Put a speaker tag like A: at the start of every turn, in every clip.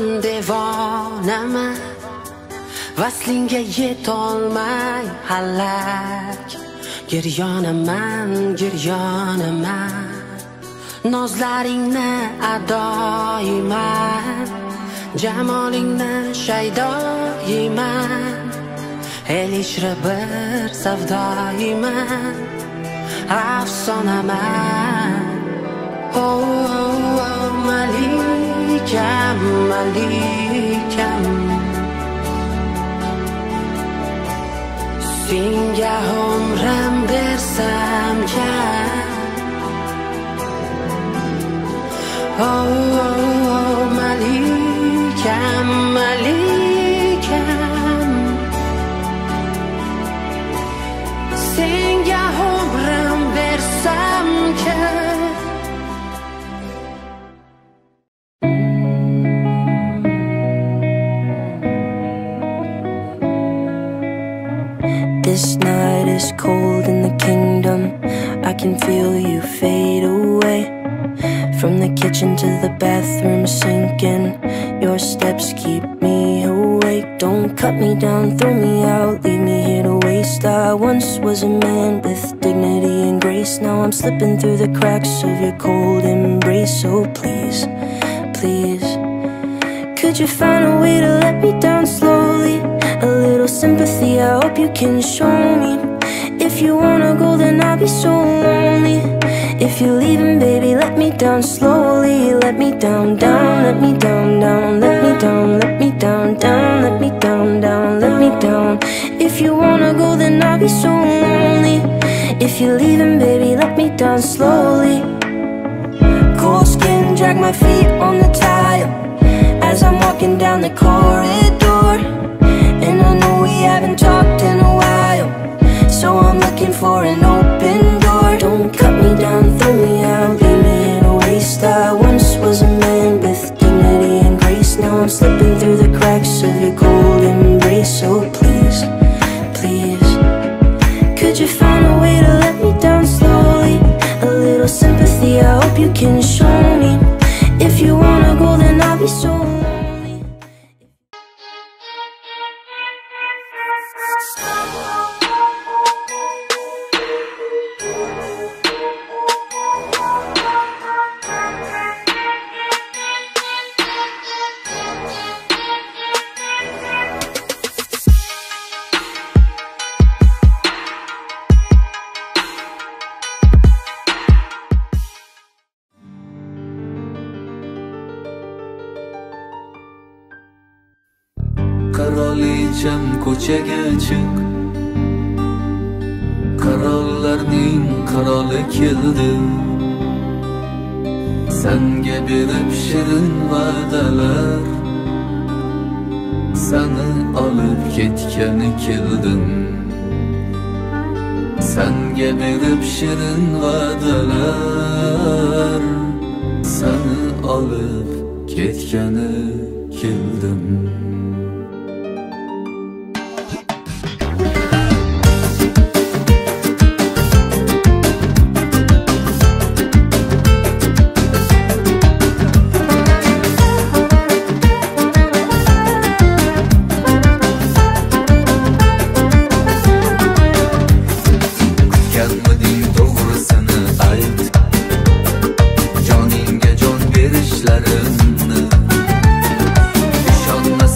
A: Yonaman devonaman Vaslingga yetolmay halak. Giryonaman, giryonaman Nozlaringni adoyiman Jamolingni shaydoyiman El ichra bir savdoyiman Afsonaman. Oh, oh, oh, malikam, malikam. Senga umrim bersam kam. Oh, oh, oh, malikam, malikam. Senga umrim bersam kam.
B: This night is cold in the kingdom. I can feel you fade away. From the kitchen to the bathroom sinking. Your steps keep me awake. Don't cut me down, throw me out, leave me here to waste. I once was a man with dignity and grace. Now I'm slipping through the cracks of your cold embrace. So please, please, could you find a way to let me down slowly? A little sympathy, I hope you can show me. If you wanna go, then I'll be so lonely. If you're leaving, baby, let me down slowly. Let me down, down, let me down, down. Let me down, let me down, down. Let me down, down, let me down. If you wanna go, then I'll be so lonely. If you're leaving, baby, let me down slowly. Cold skin, drag my feet on the tile as I'm walking down the corridor. And I know we haven't talked in a while, so I'm looking for an open door. Don't cut me down, throw me out, leave me here to waste. I once was a man with dignity and grace. Now I'm slipping through the cracks of your cold embrace. So please, please, could you find a way to let me down slowly? A little sympathy, I hope you can show me. If you wanna go, then I'll be so lonely.
C: Qirolicham ko'chaga chiq, qirollarning qiroli keldi. Senga berib shirin va'dalar, seni olib ketgani keldim. Senga berib shirin va'dalar, seni olib ketgani keldim. Joningga jon berishlarimni ishonmas.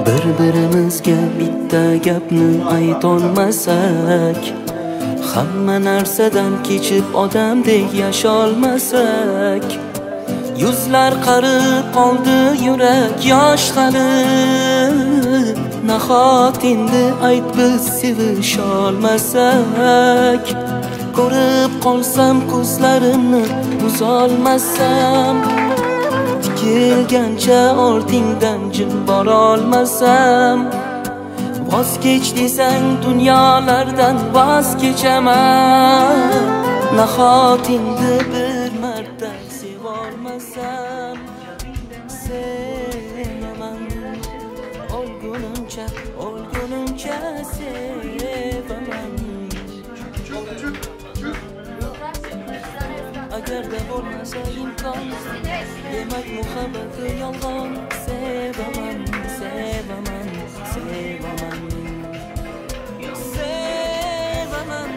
D: Bir-birimizga bitta gapni aytolmasak, hamma narsadan kechib odamdek yasholmasak, yuzlar qarib qoldi, yurak yosh hali. Nahot endi ayt biz sevisholmasak, ko'rib qolsam ko'zlarimni uzolmasam, tikilgancha ortingdan jim borolmasam, voz kech desang dunyolardan voz kechaman. Nahot endi bir marta sevolmasam, sevaman o'lgunimcha, o'lgunimcha sevaman. Agarda bo'lmasa imkon, demak muhabbati yolg'on. Sevaman, sevaman, sevaman, sevaman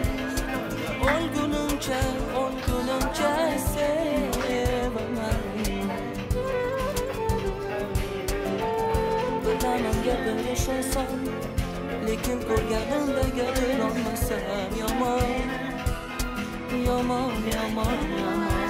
D: o'lgunimcha, o'lgunimcha sevaman. Bilaman gapirish oson, lekin ko'rganimda gapirolmasam yomon, yomon, yomon, yomon.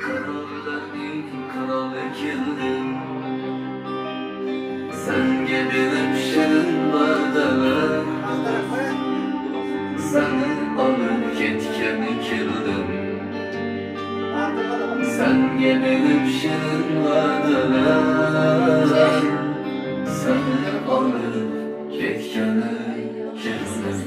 C: Krallarning krali keldi, senga berib shirin va'dalar, seni olib ketgani keldim, senga berib shirin va'dalar, seni olib ketgani keldim.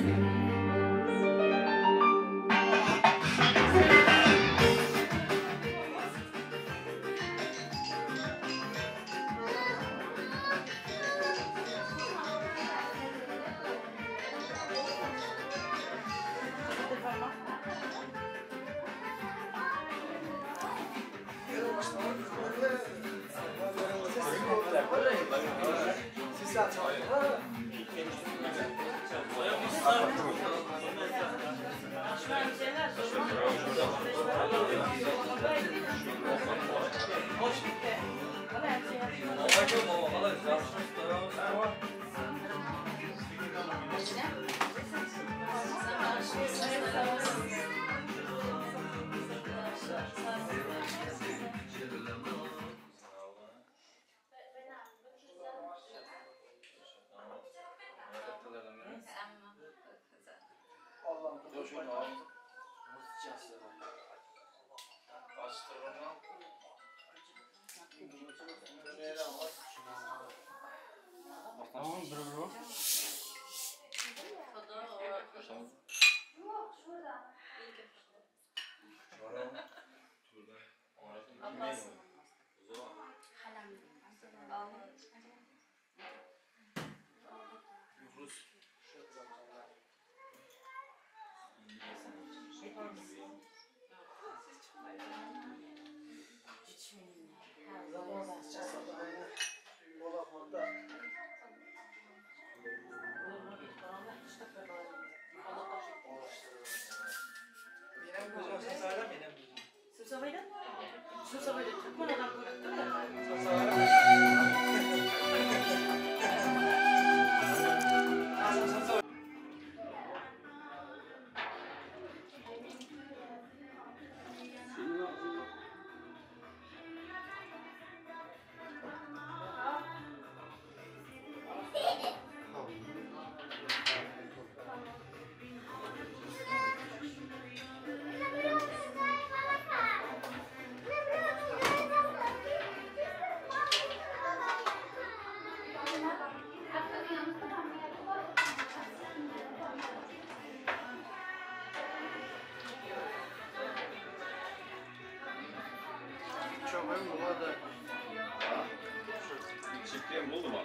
E: Çiftliğim buldu mu?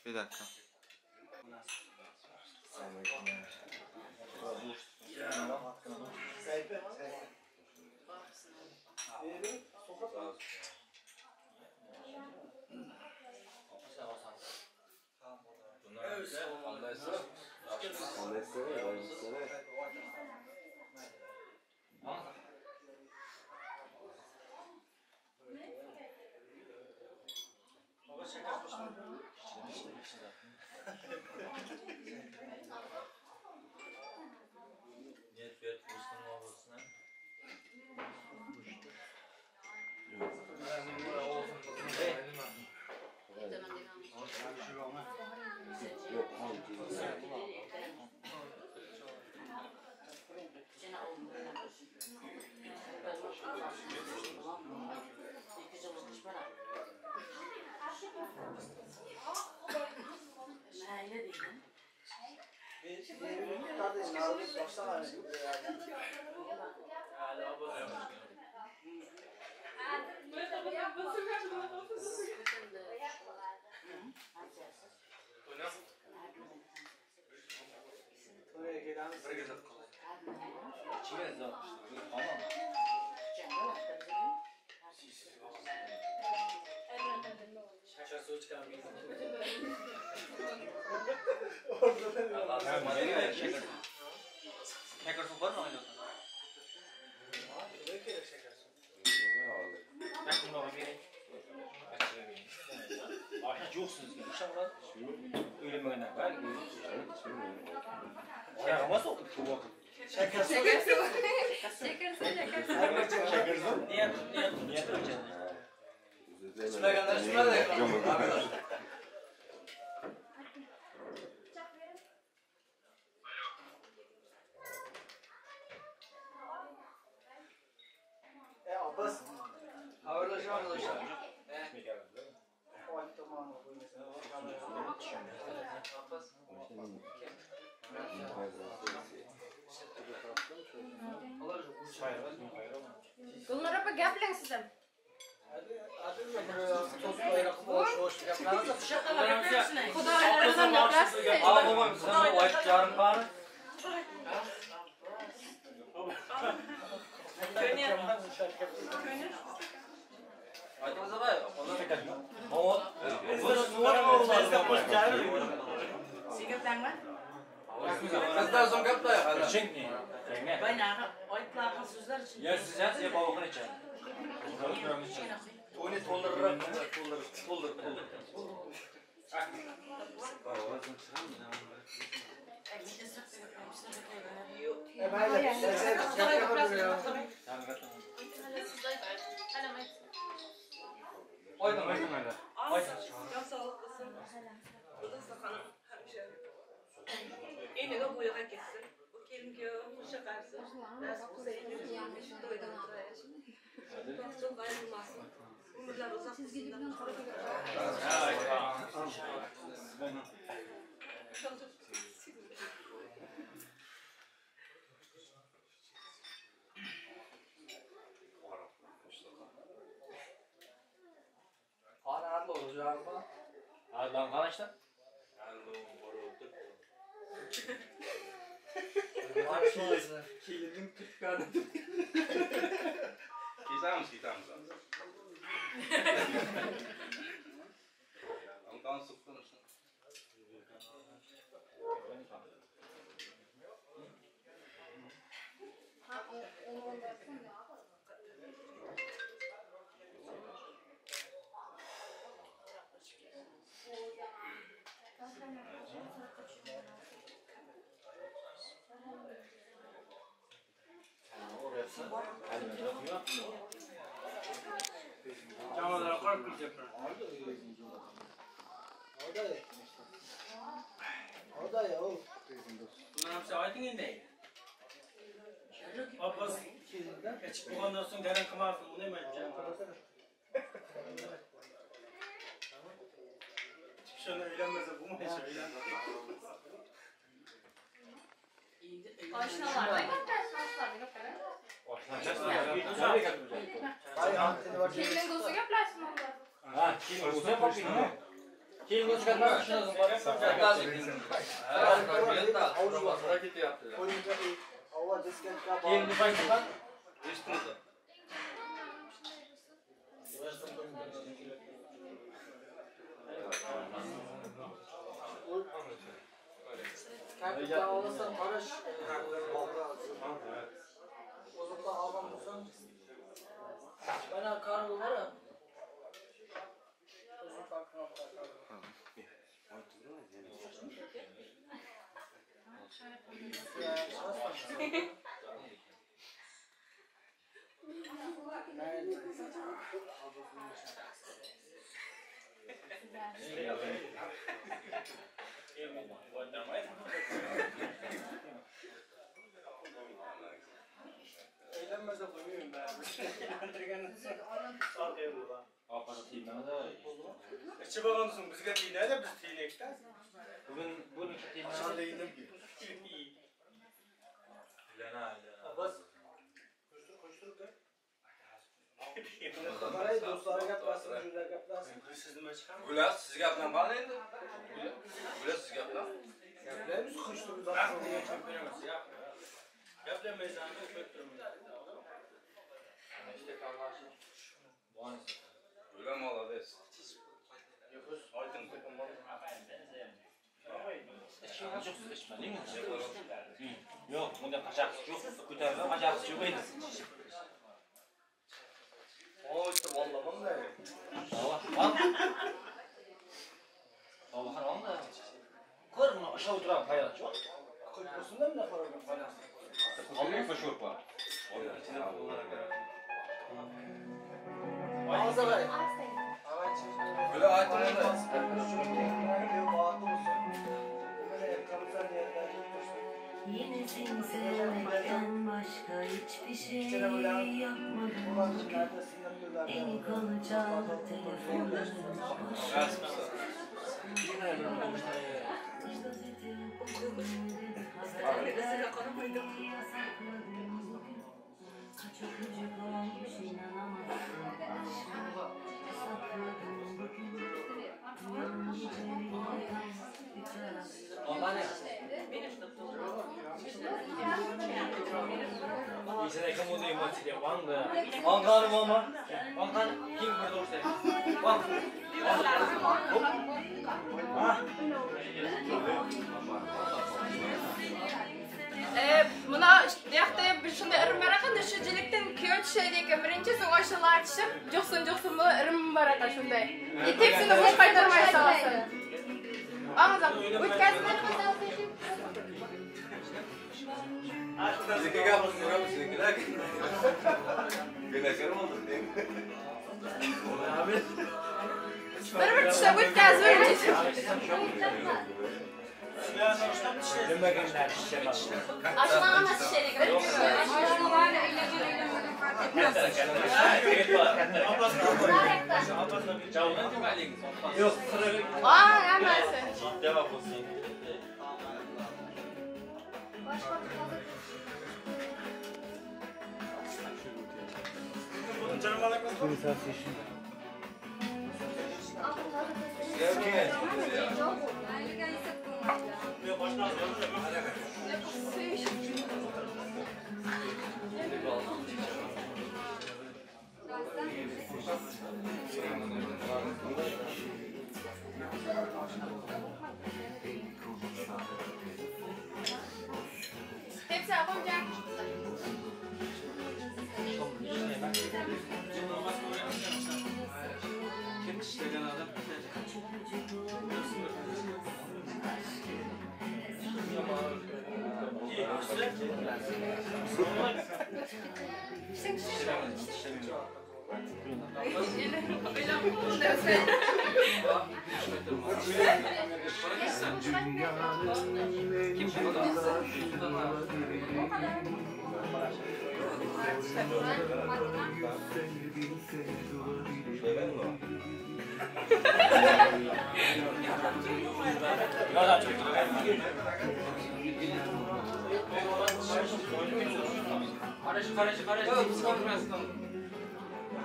C: Bir dakika.
F: Gulnur opa gaplang siz ham. Xudoylar ham gaplashsin.
B: Yine seni sevmekten başka hiçbir şey yapmadım bugün. Beni konu çaldı telefonlarım boş. Yasakladım bugün. Kaç öpücük olmuş inanamazsın. Aşkımı sakladım bugün. Yarın gece yine tam üç
F: Tishlab jo'qsin jo'qsin bo'lib irim baraka shunday. И tepsini bo'sh qaytarmay solasan. Og'izga o'tkazma. Bir bir tishlab o'tkazib Aa, hammasi. Tepsi qo'ygan.
C: Kim tishlagan adam?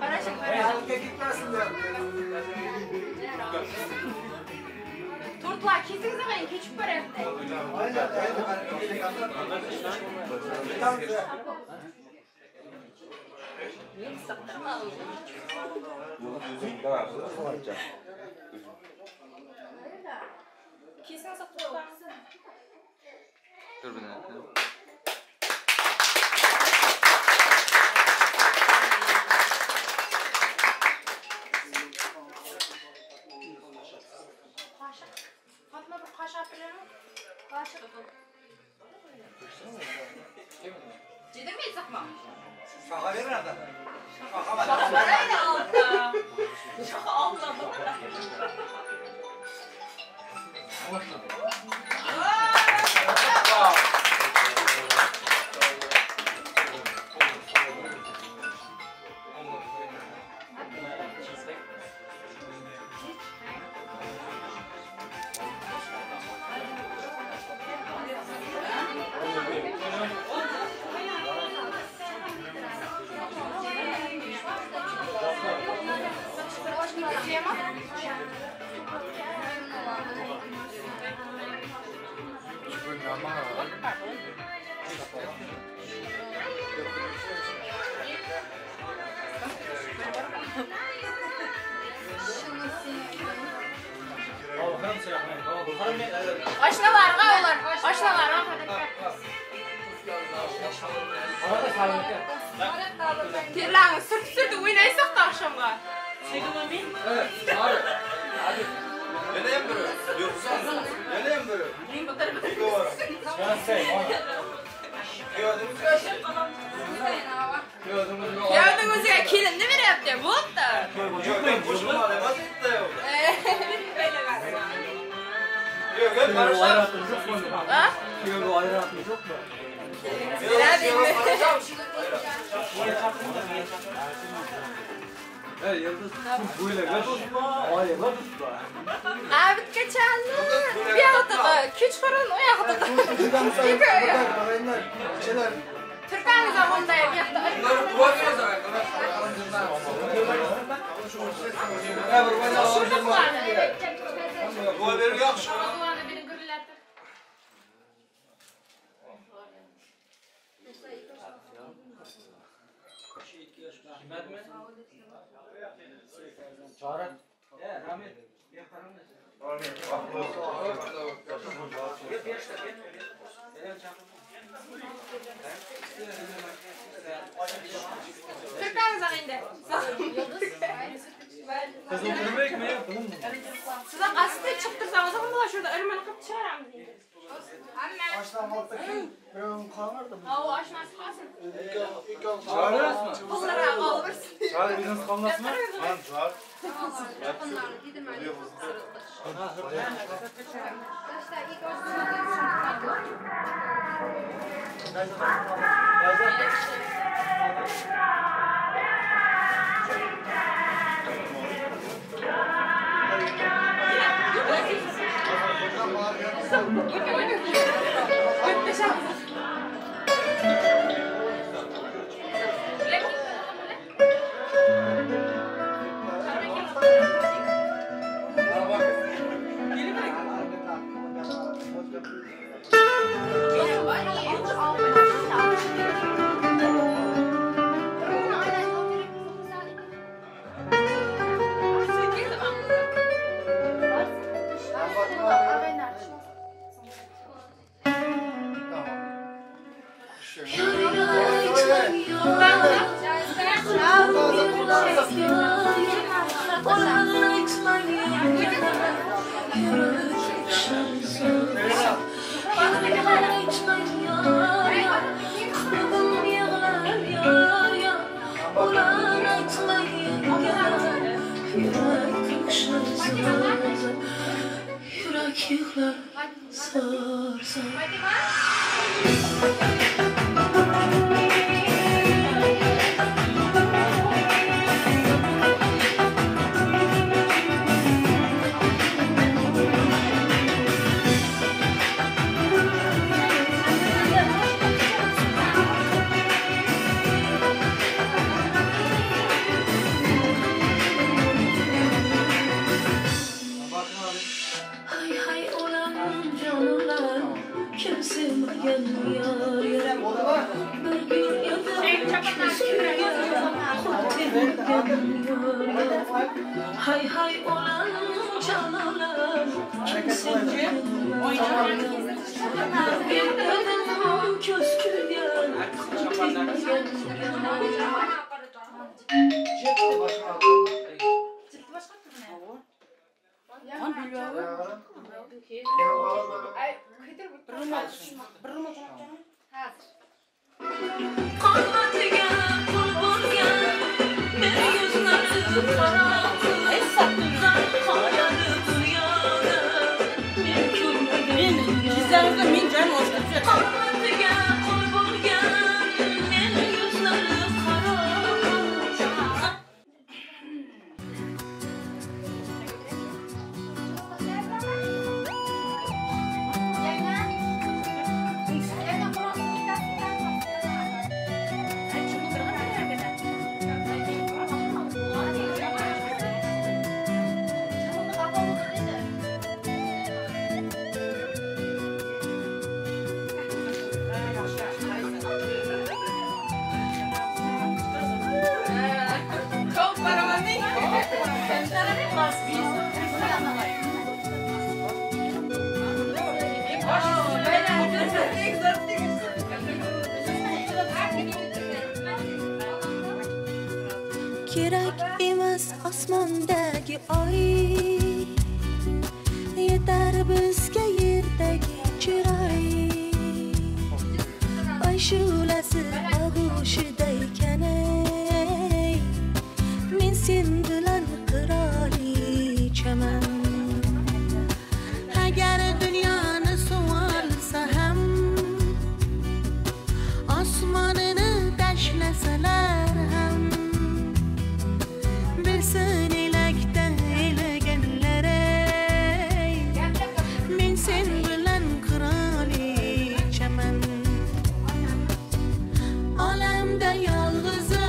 F: Qarashing, qarashing. Tortlar kesingiz ag'ayin kechib boryapti. Kesingiz tortlarni.
C: Dur bir dakika.
F: Qoshiq. Fatma bir qoshiq olib berarmi? Qoshiq. Yedirmeysiz mi?
E: Şaka verin adam.
F: Şaka parayla aldı. Şaka aldı. Oshnalarga ular, oshnalarga. Terlarni surtib surtib o'ynaysiz oqshomga.
E: Geleyim biri. Yoksa geleyim biri.
F: Kuyovning o'ziga kelinni beryapti, bo'pti. Ha? Abitga chaldi. Bu yoqda kechqurun, u yoqda. Turkamiz ham unday bu yoqda. Duoni beni gurillatib. Qızaq endi.
C: Qızıl kırmak mı yapalım mı?
F: Siz astı çıktırsanız ama şurada ırmını kıp çıkaramız endi. Amma. Aa, aşnası qalsın.
C: Çağırırız mı?
F: Pullara alırsın.
C: Çağır biznes kalmasın mı?
E: Lan çağır.
D: Yurak yığlar zar zar. Hay hay olan canlar, kim sevmeyen yar yar. Bir gün yedim küsküyen, kul temgen yar yar. Hay hay olan canlar, kim sevmeyen yar yar. Bir gün yedim küsküyen, kul temgen yar yar. Qolmadiga qul bo'lgan, men yuzlari qora qilib, qoladi dunyoda, men ko'rmagan
G: Dizlerimizde min canım oşturacak.
D: Qolmadiga qul bo'lgan, men yuzlari qora qilib.
F: Çok paramanı.
B: Kerak emas osmondagi oy, yetar bizga yerdagi chiroy. Oy shu'lasi og'ushida ekan ey, men sen bilan qirolichaman. Agar dunyoni suv olsa ham, osmonini tashlasalar ham, bilsin elakda elaganlar ey, men sen bilan qirolichaman. Olamda yolg'izim.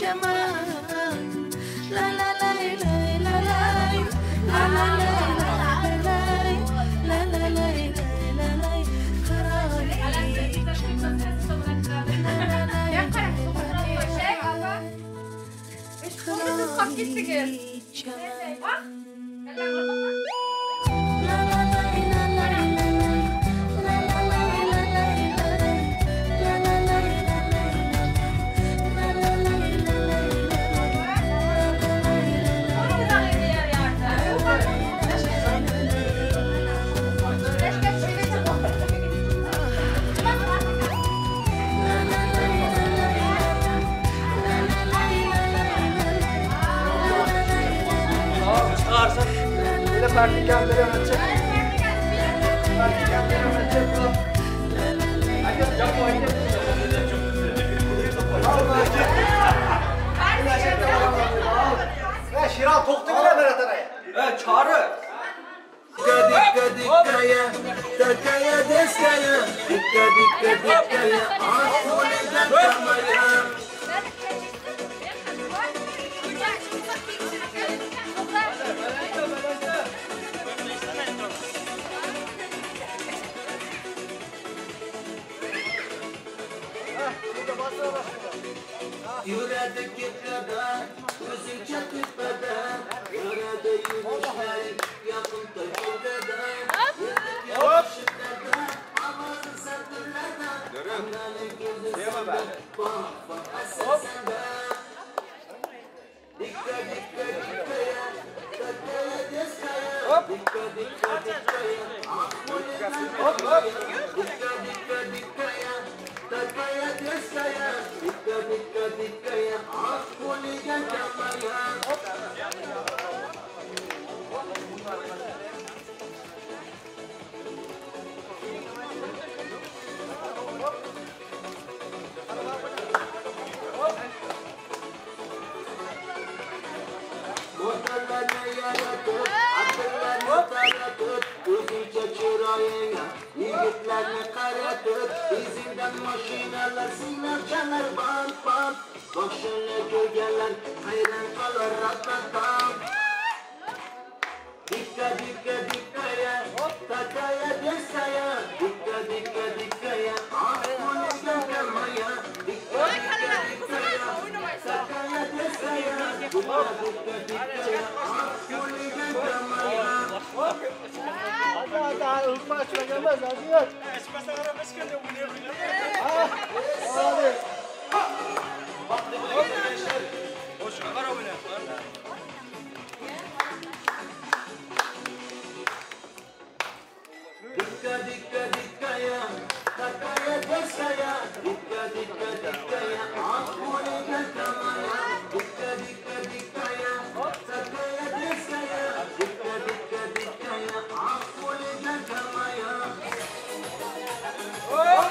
A: chaman. La la la la la la la la la la la la la la la
E: Şiral toxtu bile Berat araya. Çağrı.
H: Dikka dikkaya, takaya deskaya, dikka dikka dikkaya, ah kamaya. Yuradi ketadi, o'zingcha tepada, yuradi yurishlari yaqin to'lgada. Hop! Hop! Dikka dikka dikkaya, takaya deskaya, dikka dikka dikkaya, hop hop! Dikka dikka dikkaya, takaya deskaya, dikka dikka dikkaya, ah qo'liga kamaya. O'zingcha chiroyingga yigitlarni qaratib, izingdan mashinalar signal chalar bam bam, boshini ko'rganlar hayron qolar rapatam. Dikka dikka dikkaya, takaya deskaya, dikka dikka dikkaya, ah qo'liga kamaya, dikka dikka dikkaya, takaya deskaya, dikka dikka dikkaya, ah qo'liga kamaya. Dikka dikka dikkaya, takaya deskaya, dikka dikka dikkaya, ah qo'liga kamaya, dikka dikka dikkaya, takaya deskaya, dikka dikka dikkaya, ah qo'liga kamaya.
E: Hop!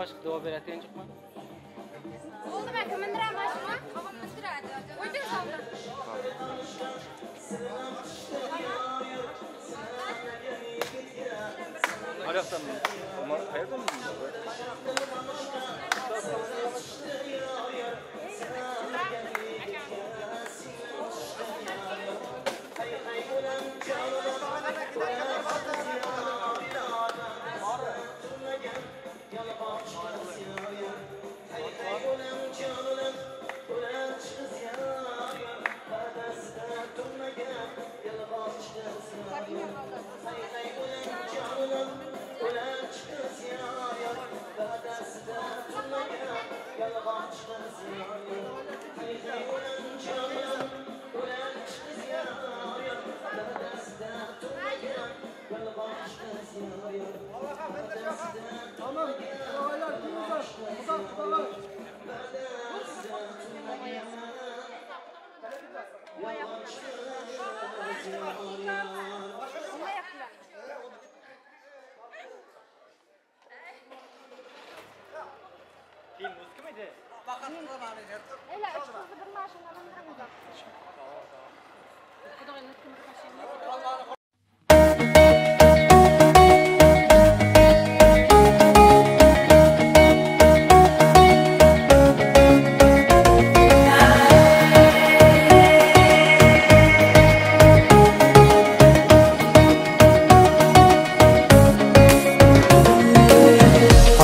I: Boşqa duo beradigan yo'qmi?
F: Bo'ldimi aka, mindiraman Mindiradi. O'ting soldim.
C: Qayerdan?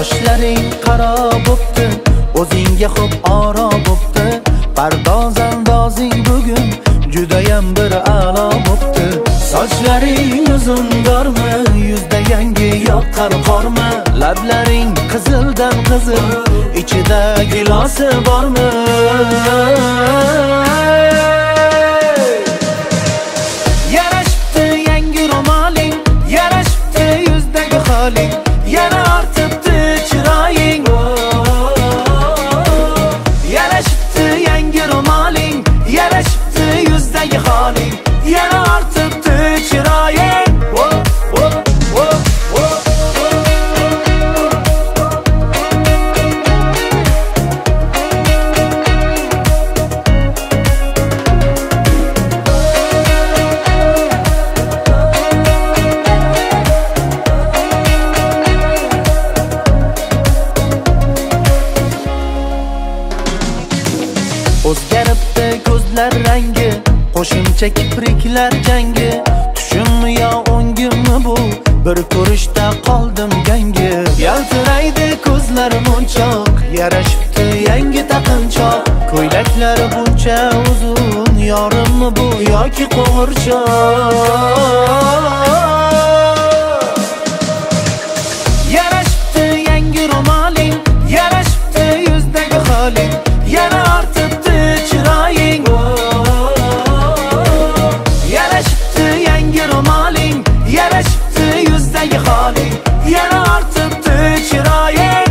H: Qoshlaring qaro bo'pti, o'zingga xo'p oro bo'pti. Pardoz andozing bugun judayam bir a'lo bo'pti. Sochlaring uzun dormi, yuzda yangi yoqqan qormi? Lablaring qizildan qizil, ichida gilosi bormi? Yarashibdi yangi ro'moling, yarashibdi yuzdagi holing, yana ortibdi chiroying. Yarashibdi yangi ro'moling, yarashibdi yuzdagi holing, yana ortibdi chiroying. O'zgaribdi ko'zlar rangi, qo'shimcha kipriklar jangi. Tushimmi yo o'ngimmi bu, bir ko'rishda qoldim gangi. Yaltiraydi ko'zlar munchoq, yarashibdi yangi taqinchoq. Ko'ylaklari buncha uzun, yorimmi bu yoki qo'g'irchoq? Yarashibdi yangi ro'moling, yarashibdi yuzdagi holing, yana ortibdi chiroying. Yarashibdi yangi ro'moling, yarashibdi yuzdagi holing, yana ortibdi chiroying.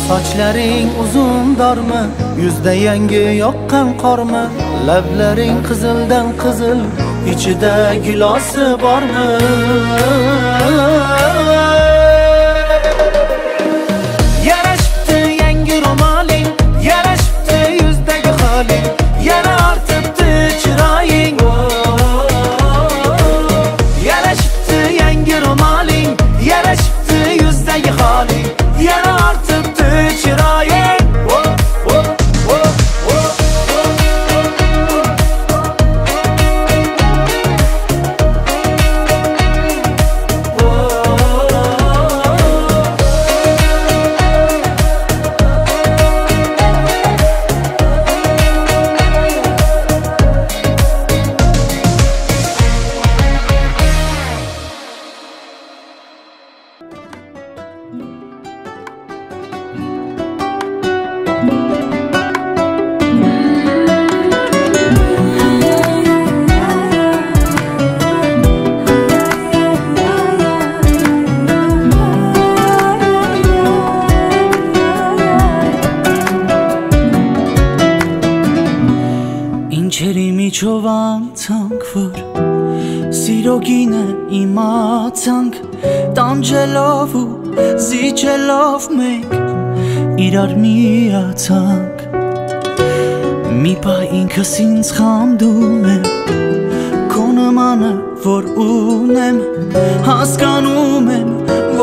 H: Sochlaring uzun dormi, yuzda yangi yoqqan qormi? Lablaring qizildan qizil, ichida gilosi bormi? Yarashibdi yangi ro'moling, yarashibdi yuzdagi holing, yana ortibdi chiroying. Yarashibdi yangi ro'moling, yarashibdi yuzdagi holing, yana ortibdi chiroying.
J: Ինչերի միջով անցանք, որ սիրո գինը իմացանք, տանջելով ու զիջելով մենք իրար միացանք։ Մի պահ ինքս ինձ խանդում եմ, քո նմանը որ ունեմ, հասկանում եմ,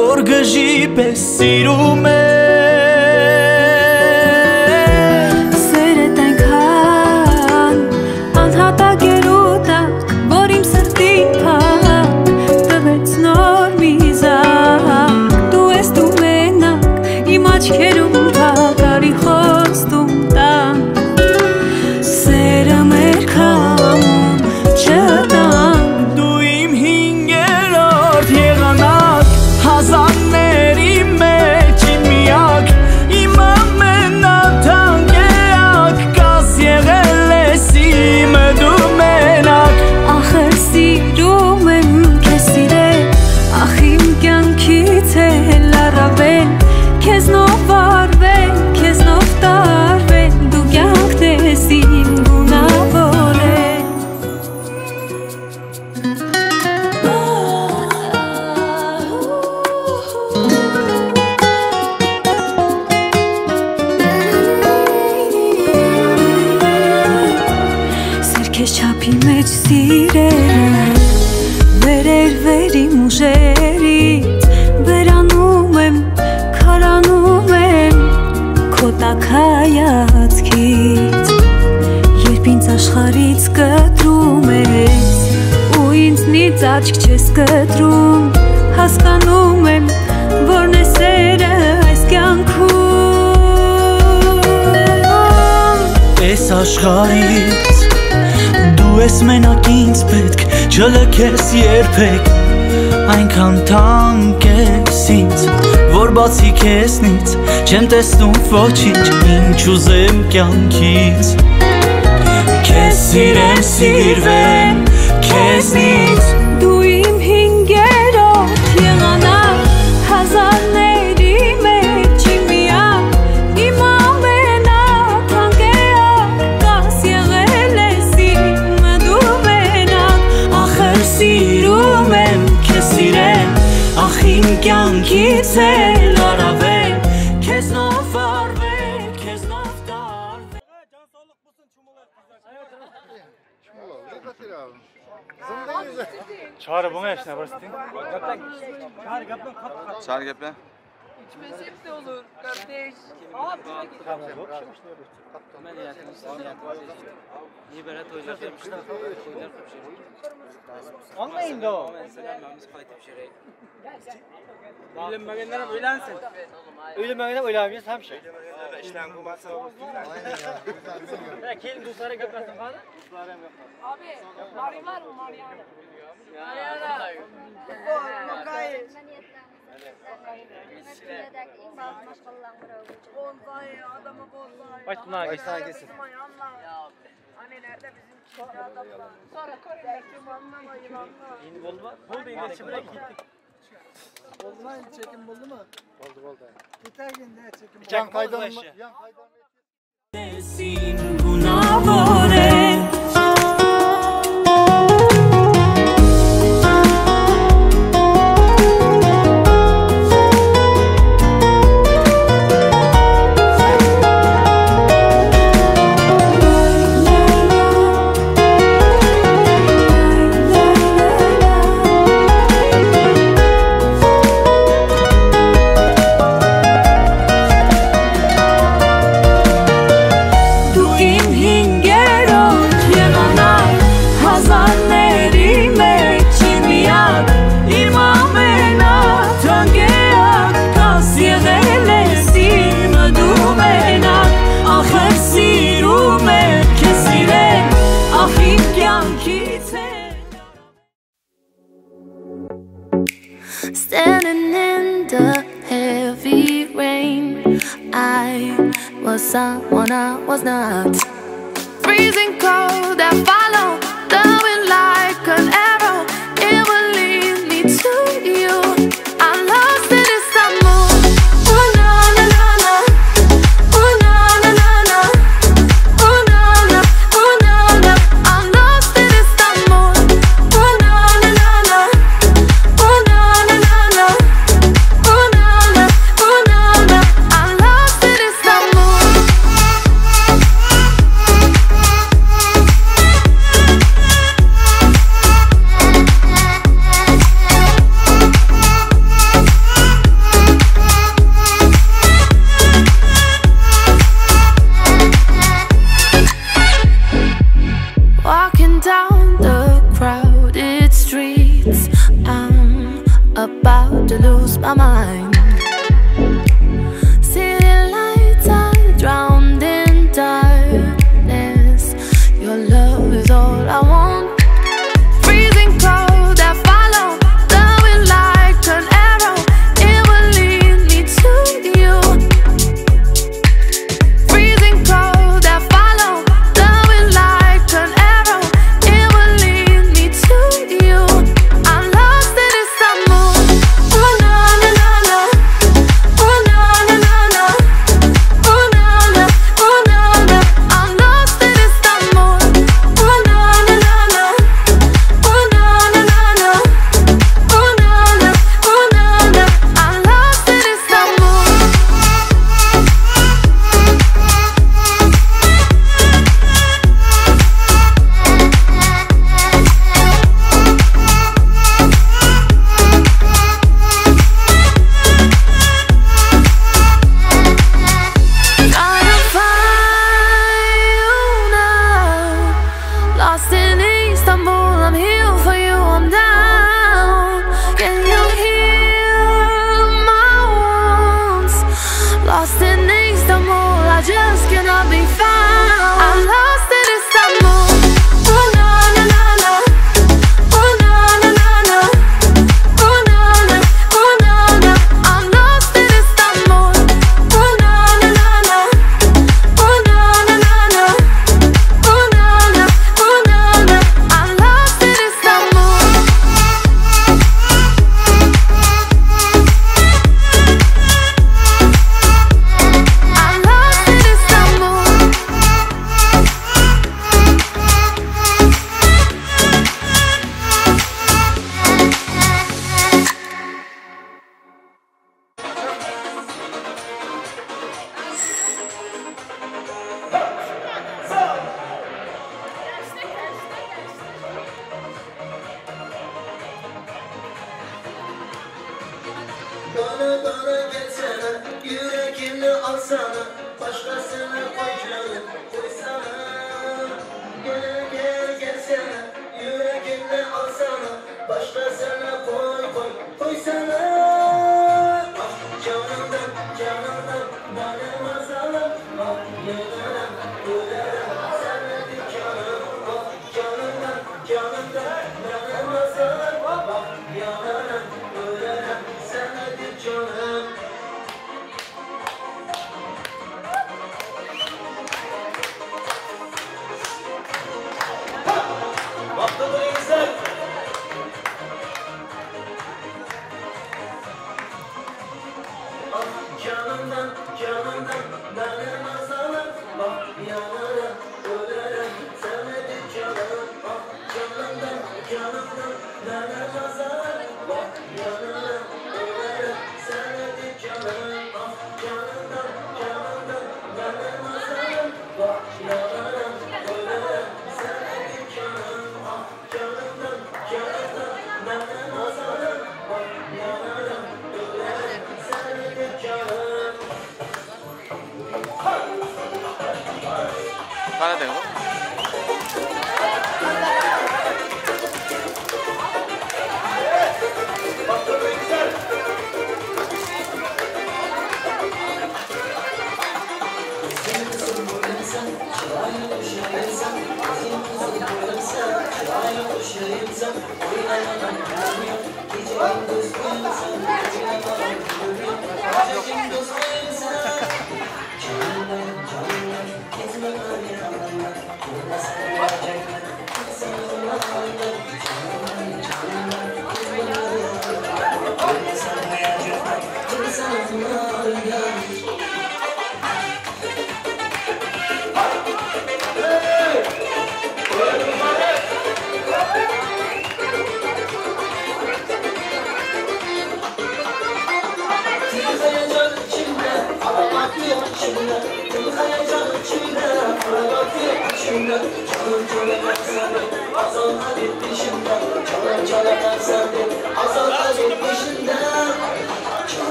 J: որ գժի պես սիրում եմ։
D: Աչքերում փակ արի խոստում տանք, սերը մեր քամուն չտանք։
J: Դու իմ հինգերորդ եղանակ, հազարների մեջ իմ
D: Աչքի մեջ սիրել եմ, վերեր վեր իմ ուժերից, վերանում եմ, քարանում եմ քո տաք հայացքից։ Երբ ինձ աշխարհից կտրում ես ու ինձնից աչք չես կտրում, հասկանում եմ, որն է սերը այս կյանքում։
J: Այս աշխարհից դու ես մենակ ինձ պետք, չլքես երբեք, այնքան թանկ ես ինձ, որ բացի քեզնից չեմ տեսնում ոչինչ, ինչ ուզեմ կյանքից։ Քեզ սիրեմ, սիրվեմ քեզնից։
D: Դու իմ հինգերորդ եղանակ, հազարների մեջ իմ միակ, իմ ամենաթանկ էակ, կաս եղել ես իմը դու մենակ։
J: Ախր սիրում եմ, քեզ սիրեմ, ախ իմ կյանքից էլ առավել, քեզնով վառվել, քեզնով տարվել։
C: Çağrı bu ne işine burası değil?
E: Çağrı gapla.
G: İçmesek de olur kardeş.
C: Olmayın da o. Uylanmaganlar ham uylansin. Uylanmaganlar uylanmayız ham şey. Ya kelin do'stlari gaplashsin qani?
F: Abi, Mari var mı Mariana?
G: Mariana.
C: Baş tuna kesin. Yeni oldu mu? Oldu yine çıplak gittik.
K: Oldu mu? Çekim oldu mu?
C: Oldu oldu.
K: Yeter günde çekim.
C: Can kaydan.
D: Գունավոր է Դու իմ հինգերորդ եղանակ, հազարների մեջ իմ միակ, իմ ամենաթանկ էակ, կաս եղել ես իմը դու մենակ, ախր սիրում եմ, քեզ սիրեմ, ախ իմ կյանքից էլ
A: Standing in the heavy rain, I was someone I was not. Freezing cold that followed the wind like an arrow. It will lead me to you. I'm lost in Istanbul. Ooh na na na na. Ooh na na na na. Ooh na na, ooh na na. I'm lost in Istanbul. Ooh na na na na. Ooh na na na na. Ooh na na, ooh na na. I'm lost in Istanbul.
H: alsana, başkasına koy canım, koysana. Gel gel gelsene, yüreğimle alsana, başkasına koy koy koysana. Ah canımdan canımdan benim azalım, ah yanarım ölerim sana dükkanım. Ah canımdan canımdan benim azalım, ah yanarım ölerim sana dükkanım. Canımdan, canımdan benim azalım, ah yanarım, ölerim sana dükkanım. Ah canımdan, canımdan benim azalım, ah yanarım, ölerim sana dükkanım. Ah canımdan, canımdan benim azalım, ah yanarım, ölerim sana dükkanım. Ah canımdan, canımdan benim azalım, ah yanarım, ölerim sana dükkanım.
I: 가야 되는 거?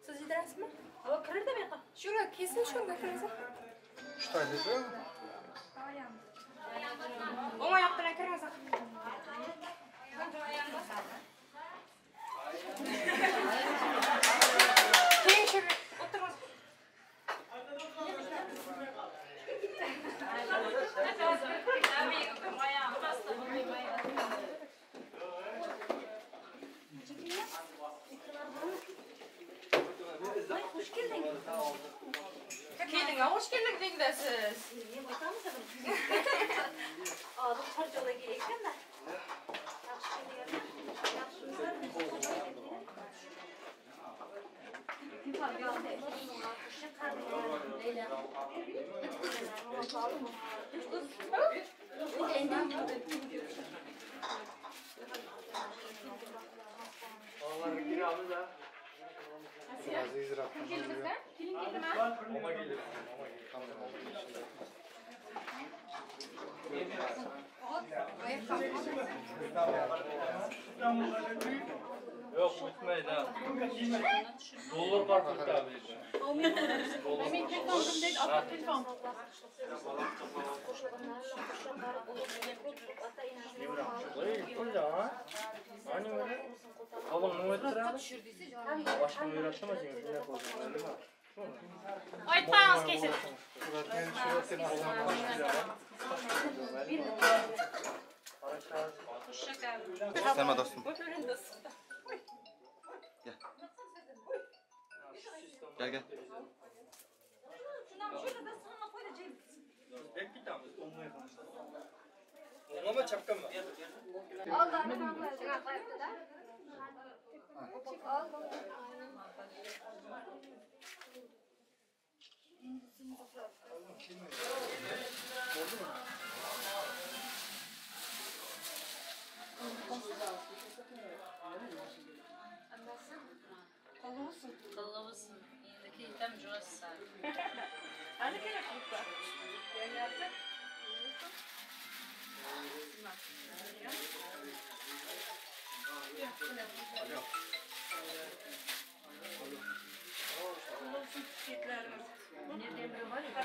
F: Siz ýedirasizmi? Hawa, kirer-de bu ýaka. Şuňa kesin, şuňa kirse.
K: Şu taýda.
F: Oň aýak bilen kiriňiz. Keyin şu oturuňyz. Keliň, hoş geldiň diýiň-de siz.
C: Ýok, bitmeýdi ha. Dollar kartlyk da
F: Aýtmaňyz kesin.
E: Selma dostum. Gel. Gel gel.
C: Oňa çapkynmy?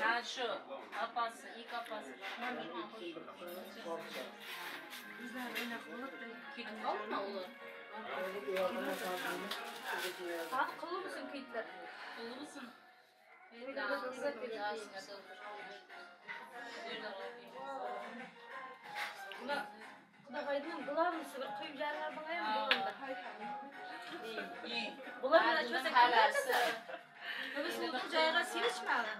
G: Ha şu apası, ilk apası. Ketip alma olur.
F: Kıllı mısın kıyıtlar?
G: Olur musun?
L: Kudagaydyň bularmysy bir köýüp jarlar baňaýam bolanda. Bular bilen açmasa kim açsa? Böbes bolduň jaýga sen içmägin.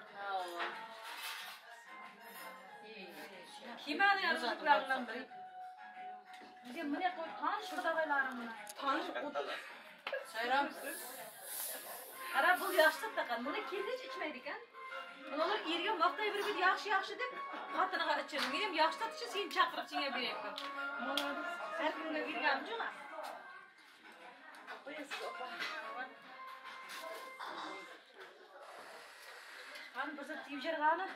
F: Kim ýaly ýazyjyklaryndan biri?
L: Bize mine koy tanyş kudagaylaryň muna.
F: Tanyş Saýram.
L: Ara bul ýagşy takan. Muny kim hiç içmedi eken. Olar irge maktay bir bir ýagşy ýagşy dep hatynyga içerim. Menem ýagşy tatyşy sen çakyryp çiňe berýän. Her kimge berýän jona. Gany bir zat diýip jer gany.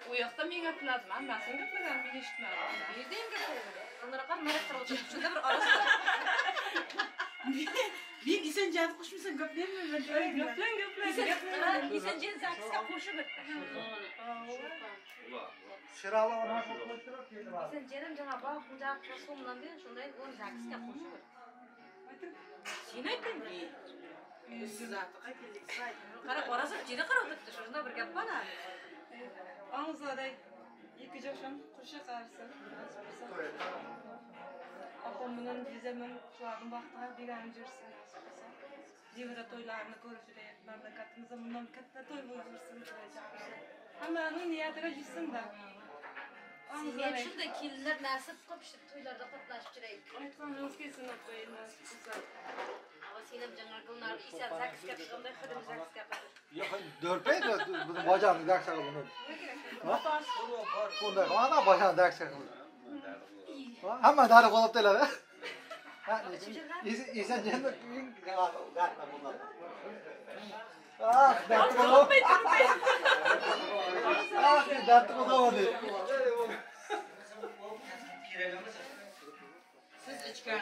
F: O ýakda men gepledim, amma sen gepleseň men eşitmedim. Bir dem gepledim.
D: Men isen jady goşmasaň geplermi ben?
F: Gepleň, gepleň, gepleň.
L: Isen jen zakska goşup et.
K: Şiralı ona koklaştırıp geldi var.
L: Sen jenim jana bak bu jak sumlan diýen şonda on zakska goşup et. Sen aýtdyň. Kara orası jeni kara oturttu. Şunda bir gap bar.
G: Aňzaday iki jaşam kuşa qarсы. Apam bilen dizemin şulardyň bagtyga beganym jürsün. Jebire toýlaryny görüp jüre memleketimize mundan katta toý bolup jürsün. Hammanyň niýetine jürsün da.
L: Men şunda kelinler nasip qilib shu to'ylarda qatnashib jurayik.
G: Aytganyňyz kelsin apay, nasip bolsa.
L: Ama senem jaňa gulnar isen zakska qilganda xidim zakska qilib.
K: Yok dörpey de bunu bacağını ders bunu. Ha? Bunda ana bacağını ders bunu. Hemen daha kolap değil abi. Ha, İnsan cennet dertme bunlar. Ah, dertli konu. Ah, dertli konu olmadı.
L: İçgan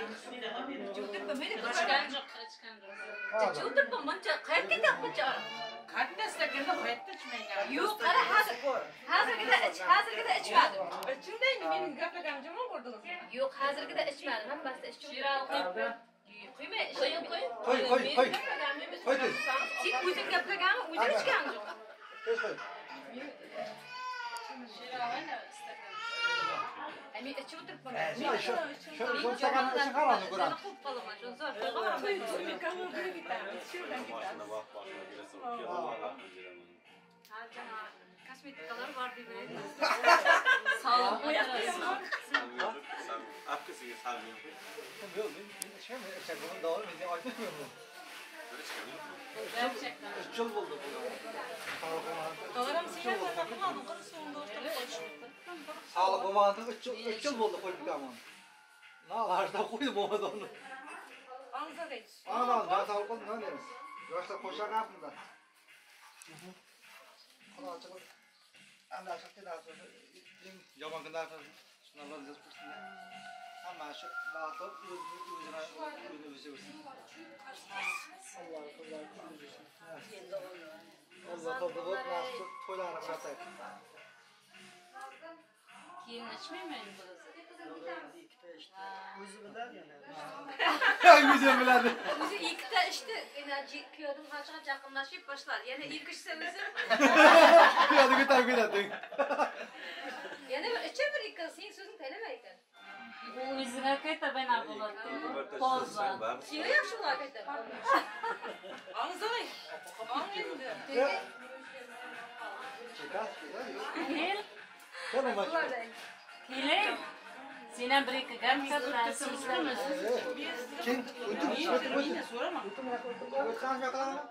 L: joq, içgan joq. Ichib o'tiribman, buncha qayerga ketyapti buncha aroq?
D: Katta stakanda hayotda ichmayman.
L: Yo'q, qara hozir. Hozirgida ich, hozirgida ichmadim.
G: Shunday mening gaplaganimni yomon ko'rdingiz.
L: Yo'q, hozirgida ichmadim, hammasida ichib o'tiribman. Quyma,
F: Qo'ying, qo'ying.
K: Qo'y, qo'y, qo'y. Qo'y tez.
L: Sen o'zing gaplaganmi, o'zing ichganing yo'q.
K: Tez qo'y.
L: Ay, men ichib o'tiribman.
K: Shu shu shu stakanni ichini qarani ko'ramiz.
L: Qo'yib qolaman, shuni zo'r
G: To'y to'y kamon kirib ketamiz. Shuradan ketamiz.
L: Kosmetikalar bor deb biladi. Sog'liq
E: Apkasiga salmay qo'y.
K: Yo'q, men men ichmayman. Ichak bunu davom edeyim, aytmayman.
E: Bir ichgan yo'qmi?
K: 3 yil bo'ldi bu. Sog'liq bo'lmagan.
G: To'g'rim sen ham qilmading, qil suvni o'rtab qo'yish.
K: Sog'liq bo'lmagandan 3 yil 3 yil bo'ldi qo'yib ketaman. Na, larjda qo'ydim bo'lmasa uni.
G: Angza deysiz.
K: Anadan ben sağlık olsun ne deriz? Yoshlar qo'shiq qapmida. Xudochilik. Endi achchiq eng yomon kunlar shunaqa yozib tursin. Hamma shu baxtli o'zini o'zini o'zi bersin. Alloh qillar bersin. Alloh qildi nasib to'ylarni qilsak.
L: Keyin ichmayman bo'lsa.
H: O'zi biladi yana.
K: O'zi biladi.
L: O'zi ikkita ichdi, endi kuyodim qancha yaqinlashib boshladi. Yana ikki ichsa o'zi
K: Piyoda ko'tarib ketadi.
L: yana bir icha bir ikki, sen so'zing tanamay ekan.
M: U o'ziga qayta bana bo'ladi. Pozva.
L: Yo'q, yaxshi bo'ladi qayta.
G: Angzay. Ang endi.
M: Kel,
K: Kelin
M: keling. Sen ham bir ikki gap gapirasizmi?
K: Kim? O'tir, o'tir, o'tir.
D: So'rama.
K: O'tsan yoqalama.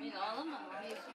M: Men olaman.